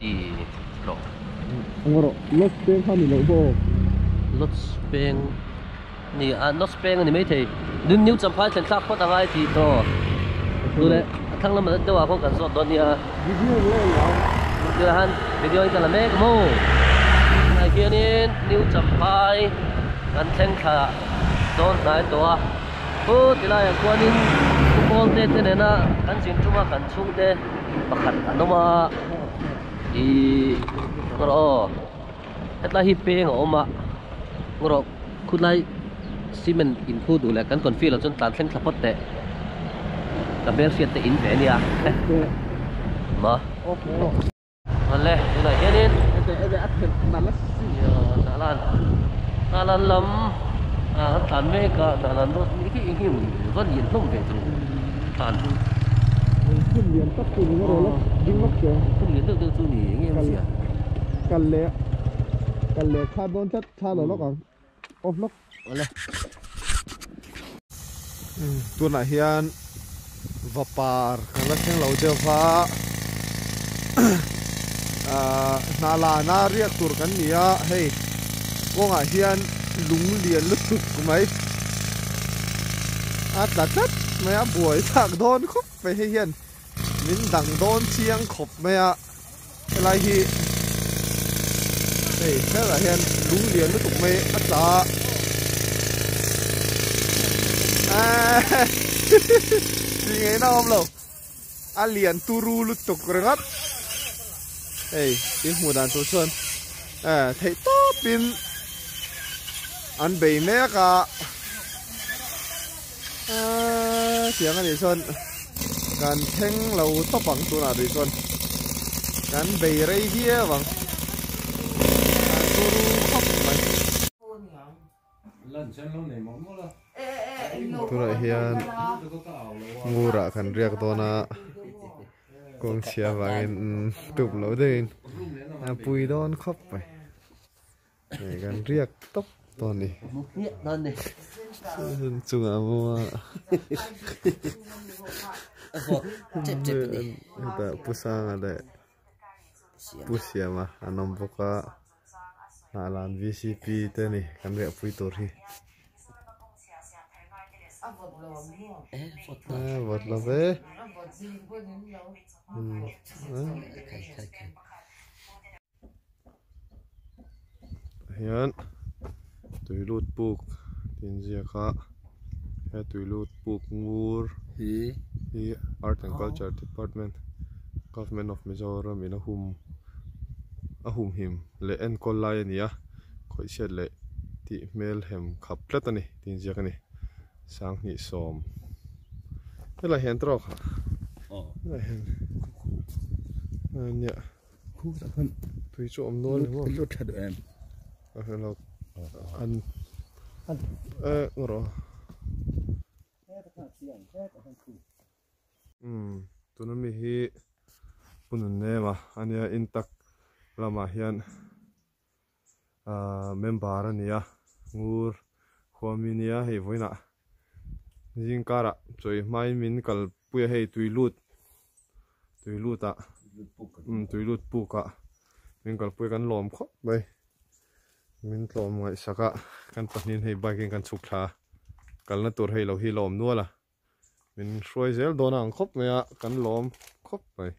Ti rawh. Ang rawh, Lots peng kha ni loh maw? Lots peng ni a, Lots peng a ni maithei. Nun New Champhai thlen thlak phawt a ngai tih tawh. Tune a thlang lam deuh ah khawn kan zawt dawn nia. Video in la en lo. Tunah han video in ka la mek maw? Tunah hianin New Champhai kan thleng thla dawn hnai tawh a. Pu tilaiah khuanin Pu Pawlte te nena kan zin tum a kan chhungte pakhat an awm a ihh rawh aw hetlai hi peng a awm a rawh khulai cement in khu duh leh kan confi loh chuan tlan thleng thla phawt teh ka hmelhriat te in ve a nia ma. Awle tunah hianin Hnahlan lam ah an tlan mek a Hnahlan road ni khi eng hi va lian hlawm ve tur tlan chu Phun lian tak chu ni rawh lawk ding lawk che Phun lian deuh deuh chu ni eng em zia Kal leh kal leh thla dawn tlat thla lo lawk ang off lawk Awle Tunah hian vapar kan la thleng lo deuh va ahh hna lana riak tur kan ni a hei kawngah hian lung lian lutuk mai a tla tlat mai a buai thlak dawn khawp mai hei hian min dang dawn chiang khawp mai a. Helai hi hei helaiah hian lung lian lutuk mai a tla a eehh tih ngaihna a awm lo a lian turu lutuk ringawt hei in hmuh dan tur chuan eh theih tawpin an bei mek a Eeee tiang anih chuan kan thleng lo tawp ang tunah rih chuan kan bei rei viau ang a turu khawp mai. Tunah hian ngurah kan riak dawn a kawng chhia vangin tup lo deuhin a pui dawn khawp mai. Hei kan riak tawp tawh a ni. Chungah a mu a. Hetah Pu Sanga leh Pu Siama an awm bawk a. Hnahlan VCP te a ni kan riahpui tur hi. Vawt lo ve. Hian tui lut puk tih an ziak a he tui lut puk ngur hi art and culture department government of Mizoram in a hum a humhim leh enkawl lai a ni a khawih chhiat leh tih hmel hem khap tlat a ni tih an ziak a ni sanghnih sawm helaiah hian trawk helaiah hian nia. Tui chu awm nual ni maw? Lut tha duh em? A hre lo. An e rawh. Umm tuna mi hi Punun nem a ania intak lamah hian ahh member a ni a ngur khuami nia hei vawiinah zingkarah chawi hmain min kalpui a hei tui lut tui lut ah umm tui lut puk ah min kalpui kan lawm khawp mai min tlawm ngaihsak a kan pahnihin hei bike in kan chhuk thla a kalna tur hei lo hi la awm nual a. Min hruai zel dawn a ang khawp mai a, kan lawm khawp mai.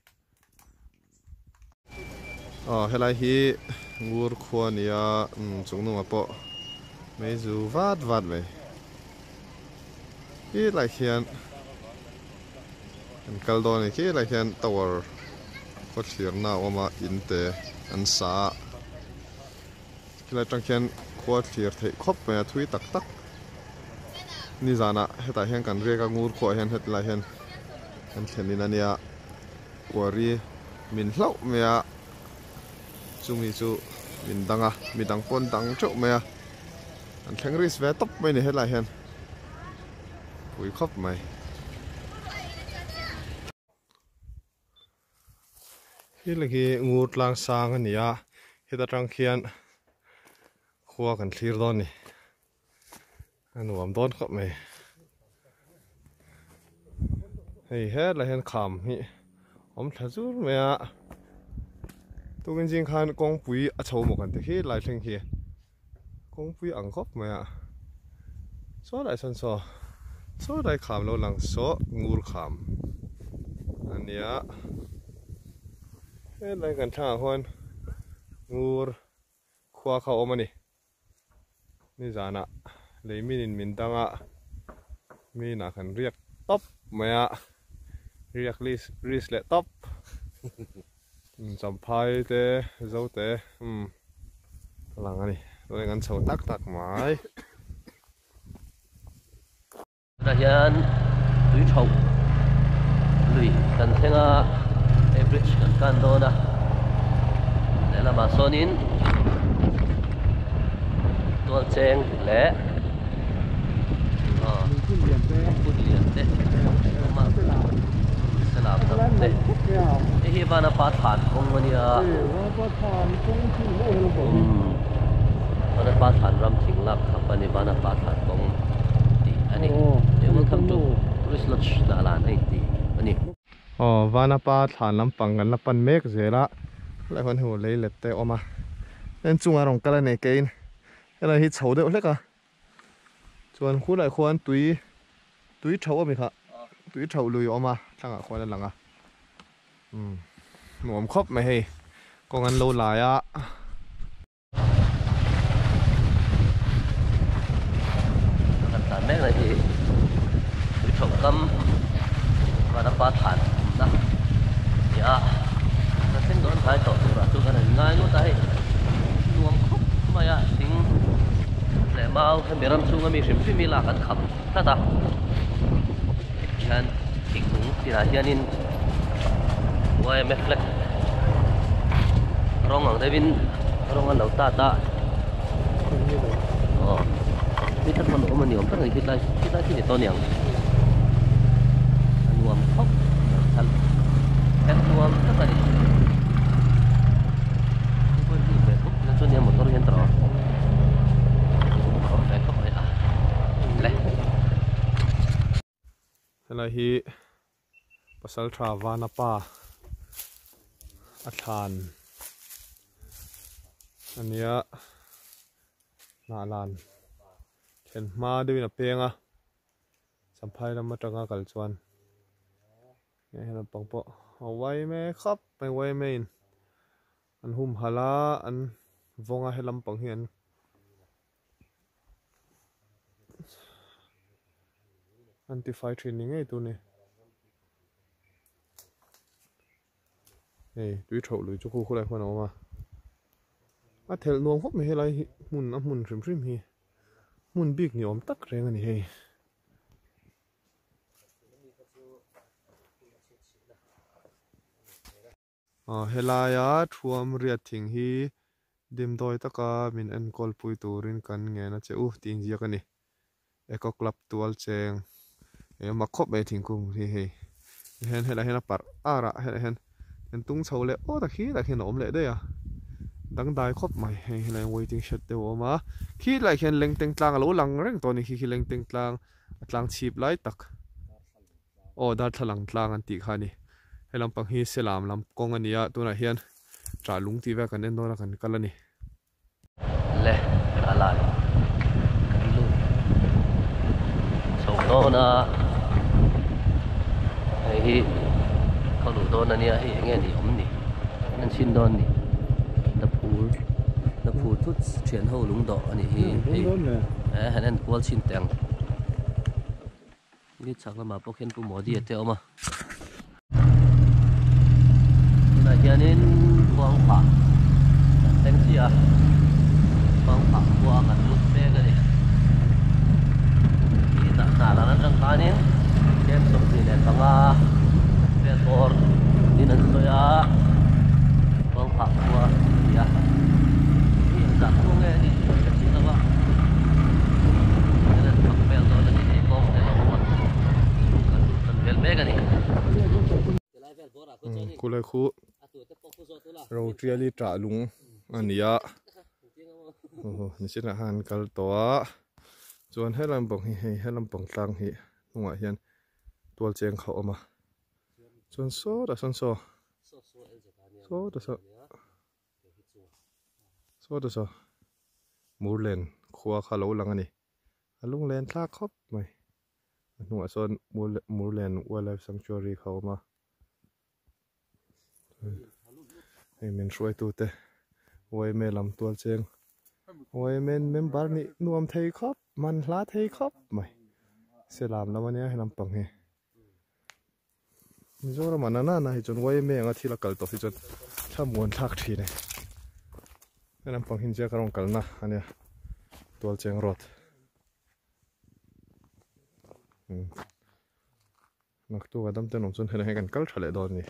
Aw helai hi ngur khua a ni a, chung nungah pawh mei zu vat vat mai. Khi lai khian an kal dawn a ni, khi lai khian tower khawthlirna a awm a, in te an sa a. Khilai atang khian khua thlir theih khawp mai a thui tak tak nizanah hetah hian kan riak a ngur khuah hian hetilai hian kan thlen in ania quarry min hlauh mai a chumi chu min dang a midang pawh an dang teuh mai a an thleng risk ve tawp mai a ni hetlai hian pui khawp mai. Thil hi ngur tlang sang a ni a, heta tang khian khua kan thlir dawn a ni, a nuam dawn khawp mai. Hei hetlai hian kham hi a awm thla zur mai a. Tukin zing khan kawngpui a chho maw kan ti khi lai thleng hi kawngpui ang khawp mai a saw lai sawn saw saw lai kham lo lang saw ngur kham a nia helai kan thlangah khuan ngur khua kha a awm a ni. Nizanah lei minin min dang a, minah kan riak tawp mai a, riak risk leh tawp. Champhai te zo te umm a lang a ni, tunah kan chho tak tak mai. Tunah hian tui tho lui kan thleng a, hei bridge kan kan dawn a, lehlamah sawnin tual cheng leh aw phun lian te a awm a, selam lam te hei hi vana pa thlan kawng a nia umm vana pa thlan ram thing lak khap a ni vana pa thlan kawng. Tih a ni. Hey welcome to Tourist Lodge Hnahlan a inti a ni. Aw Vanapa thlan lampang kan la pan mek zel a, helai huan hei lei let te a awm a, heng chungah rawn kal a nei keiin helai hi chho deuh hlek a, chuan khulai khuan tui tui tho a mi kha tui tho lui a awm a thlangah khuan a lang a, umm nuam khawp mai hei kawng an lo lai a. Kan tlan mek lai hi tui thawkam vanapa thlan awmna a ni a, kan thleng dawn hnai tawh turah chu kan han ngai ngawt a hei nuam khawp mai a thing leh mau hemi ram chhunga mi hrim hrim hi lak an kham tlat a tihian thingkung tinah hianin yma flag rawng ang deuhin rawng an lo tat a aw mi tak hman awm a ni awm tak a ni khitlai khitlai khi ni tawh a niang a nuam khawp mai a nuam tak a ni chuan nia motor hian tawrh a ve khawp mai a le. Helai hi Pasaltha Vanapa a thlan a nia Hnahlan thlen hma deuhin a peng a Champhai lam atanga kal chuan hei lampang pawh a uai mek khawp mai uai maiin an humhalh a an vawng a he lampang hi an An tifai thin ni ngei tur ni. Hei tui thauh lui chu khu khulai khuan a awm a. A thelh nuam khawp mai helai hi hmun a hmun hrim hrim hi hmun bik ni awm tak reng a ni hei. Aw helaia thuam riat thing hi dimdawi taka min enkawl pui turin kan ngen a che u tih inziak a ni. Eco Club tual cheng eng emaw khawp mai thingkung hi hei hian helaiah hian a parh ar a helaiah hian an tung chho leh awt a khi lai khian a awm leh daih a dangdai khawp mai hei helaiah waiting shed te a awm a khi laiah khian lengteng tlang a lo lang reng tawh a ni khi khi lengteng tlang a tlang chhip lai tak. Aw darthlalang tlang an tih kha a ni. He lampang hi Selam lam kawng a ni a, tunah hian ṭah lung tih vel kan en dawn a kan kal a ni. Le a lai kan lut chho dawn a, hei hi khaw luh dawn a nia hei eng nge ni awm ni an en chhin dawn ni na phur na phur thut thian ho lung dawh a nih hi hei eh han en kual chhin teh ang. Ni chhak lamah pawh khian Pu Modi a te awm a. Tunah hianin khuangphah kan thleng chiah a, khuangphah khua kan lut mek a ni. Hi tah hnah lan atang khanin tlem 25 vel bawr niin an sawi a, khuangphah khua a ni a. Hi engzah khua nge a nih tih ka hre lo a. Khulai khu Rotiali ṭah lung a ni a nichinah khan an kal tawh a chuan he lampang hi hei he lampang tlang hi hnungah hian tual cheng kha a awm a chuan sawtah sawn saw sawtah saw. Saw te saw Murlen khua kha lo lang a ni. A lunglen thlak khawp mai. A hnungah sawn Murlen Wildlife Sanctuary kha a awm a. Hei min hruaitute YMA lam tual cheng YMA member nih nuam thei khawp man hla thei khawp mai selam lam ania he lampang hi Mizoram ah nana na hi chuan YMA anga thil a kal tawh hi chuan thlamuan thlak thin e he lampang hi inziak a rawn kalna ania tual cheng road. Naktuk a dam ten awm chuan helai hian kan kal tha leh dawn a ni.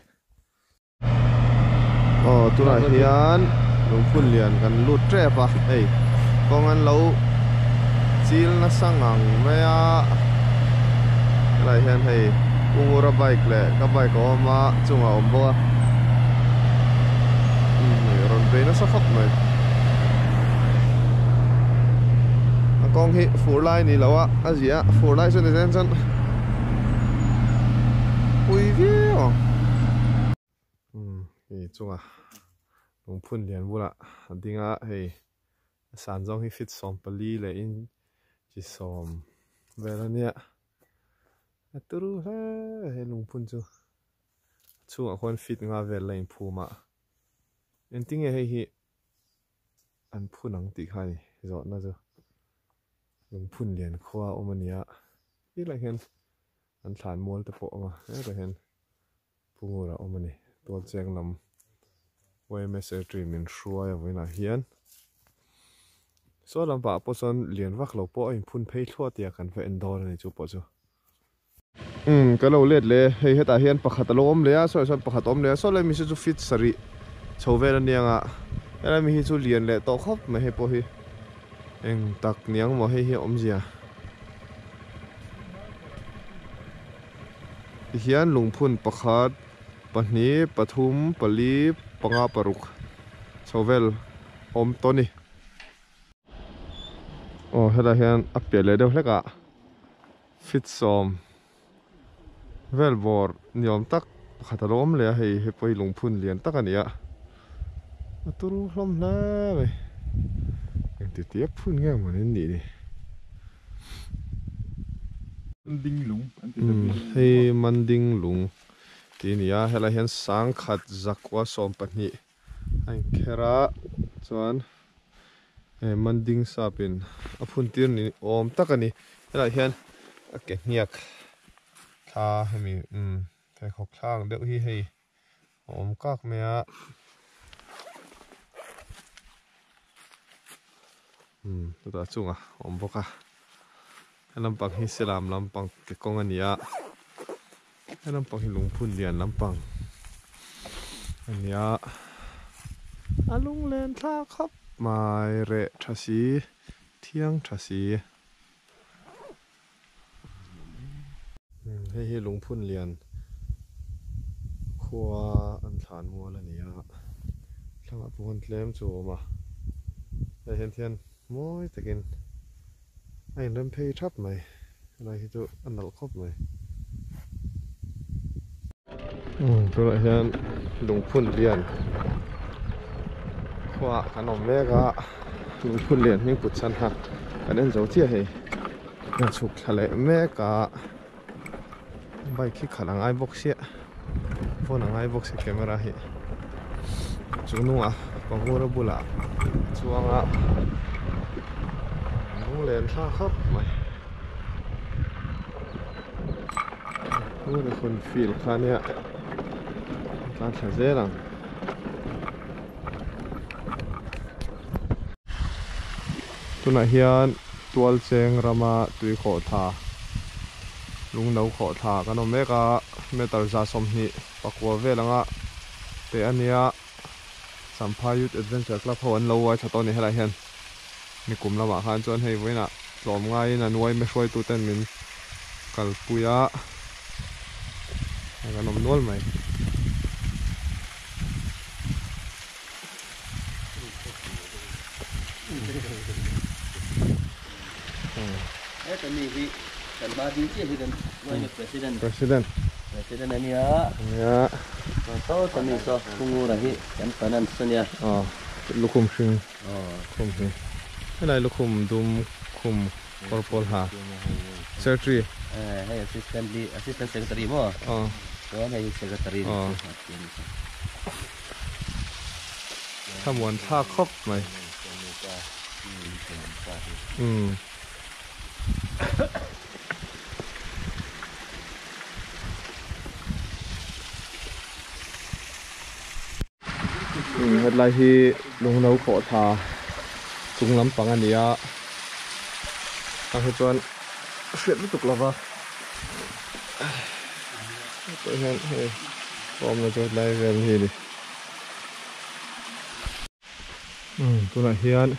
Aw tunah hian lungphun lian kan lut tep a hei kawng an lo chil nasa ngang mai a helai hian hei Pungura bike leh ka bike a awm a chungah a awm bawk a umm hei rawn bei nasa khawp mai a kawng hi fur lai a ni lo a a ziah a fur lai chu ni zen chuan. Pui viau ang. Umm hei chunga lungphun lian bulah a ding a hei a san zawng hi feet 14 leh in chi sawm vel a nia a turu hle he lungphun chu a chhungah khuan feet nga vel la inphum a engtinge hei hi an phun ang tih kha a ni zawhna chu. Lungphun lian khua a awm a ni a, helai hian an thlan mual te pawh a awm a, helai hian Pungur a awm a ni, Tualcheng lam yma secretary min hruai a vawiinah hian saw lampah pawh chuan lian vak lo pawh a inphun phei thluah tih a kan va en dawn a ni chu pawh chu. Umm ka lo let leh hei hetah hian pakhat a lo awm leh a sawi sawn pakhat a awm leh a saw lai mi chu feet sarih chho vel a nia ang a helai mi hi chu lian leh tawh khawp mai hei pawh hi eng tak ni ang maw hei hi a awmzia tihian lungphun pakhat pahnih pathum pali panga paruk chho vel awm tawh a ni aw helai hian a piah leh deuh hlek ah. Feet sawm vel bawr ni awm tak pakhat a lo awm leh a, hei he pawh hi lungphun lian tak a ni a, a turu hlawm hle mai, engti tia phun nge maw ni nih ni. Hei Manding lung tih a ni a, helai hian sangkhat zakua 12 a inkher a, chuan. He Manding sap in a phun tir ni awm tak a ni. Helaiah hian a ke hniak thla hemi umm pheikhawk thla ang deuh hi hei a awm kak mai a. Umm chutah chungah a awm bawk a. He lampang hi Selam lampang ke kawng a ni a. He lampang hi lungphun lian lampang a ni a. A lunglen thla khawp mai reh tha si, thiang tha si. Hei hi lungphun lian khua an thlan mual a ni a, thlangah pawh khawn tlem chu a awm a, hei hian thian mawi takin A inrem phei thap mai, helai hi chu a nalh khawp mai. Umm tunah hian lungphun lian khuaah kan awm mek a, lungphun lian hming put chhan kha kan en zo chiah hei, kan chhuk thla leh mek a, bike hi khalh a ngai bawk sia, phone a ngai bawk sia camera hi chu hnungah pangura bulah chuang a lunglen thlak khawp mai tuna hun field kha ania tlan thla zel ang tunah hian tual cheng rama tui khawh thla lungno khawh thla kan awm mek a meter 129 vel anga teh a nia. Sampha Youth Adventure Club ho an lo uai thla tawh a ni helaiah hian nikum lamah khan chuan hei vawiinah tlawm ngaiin an uai hruaitu ten min kalpui a hei kan awm nual mai. Heta mi hi kan hma ding chiah hi kan uai president President President a nia. Nia. Chuan saw ta mi saw Pungura hi kan finance a nia. Aw. Lukhum hring khum hi helai lukhum dum khum kawr pawl ha secretary hei assistant assistant secretary maw chuan hei secretary thlamuan thlak khawp mai umm. Hetlai hi lungno khawh thla chung lampang a ni a tah hi chuan hriat lutuk lova hetah hian hei awmna chu hetlai vel hi a ni tunah hian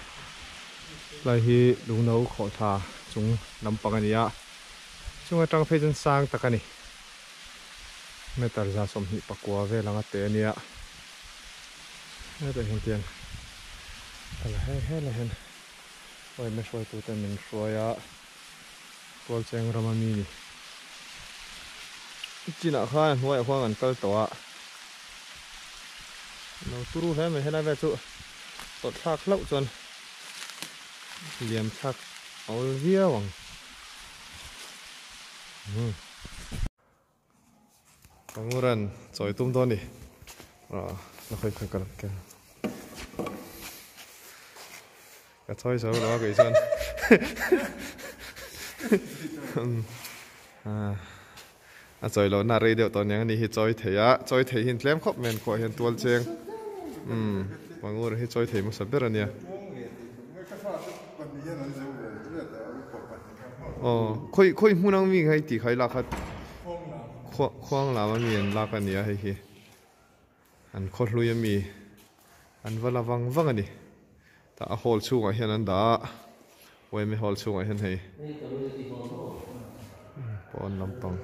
hetlai hi lungno khawh thla chung lampang a ni a chung atang phei chuan sang tak a ni. Meter 124 vel anga te ania hetah hian tiang a la hel hel a hian awihna hruaitu te min hruai a tualcheng rama mi ni chinah khan a hnuaiah khuan kan kal tawh a lo turu hle mai helai vel chu tawlh thlak hlauh chuan liam thlak a awl viau ang. Panguran chawi tum dawn ni ah la khawi khawi ka lo ken ka chawi zo lo a kei chuan a chawi loh na rei deuh tawh aniang ani hi chawi thei a chawi thei hi an tlem khawp mai an khuah hian tual cheng umm pangur hi chawi thei hmasa ber ania. Aw khawi khawi hmun ang mi kha i tih kha i lak kha khuang lam a mi an lak a ni a hei hi an khaw hlui a mi an va la vang vang a ni tah a hall chhungah hian an dah a yma hall chhungah hian hei pawn lampang.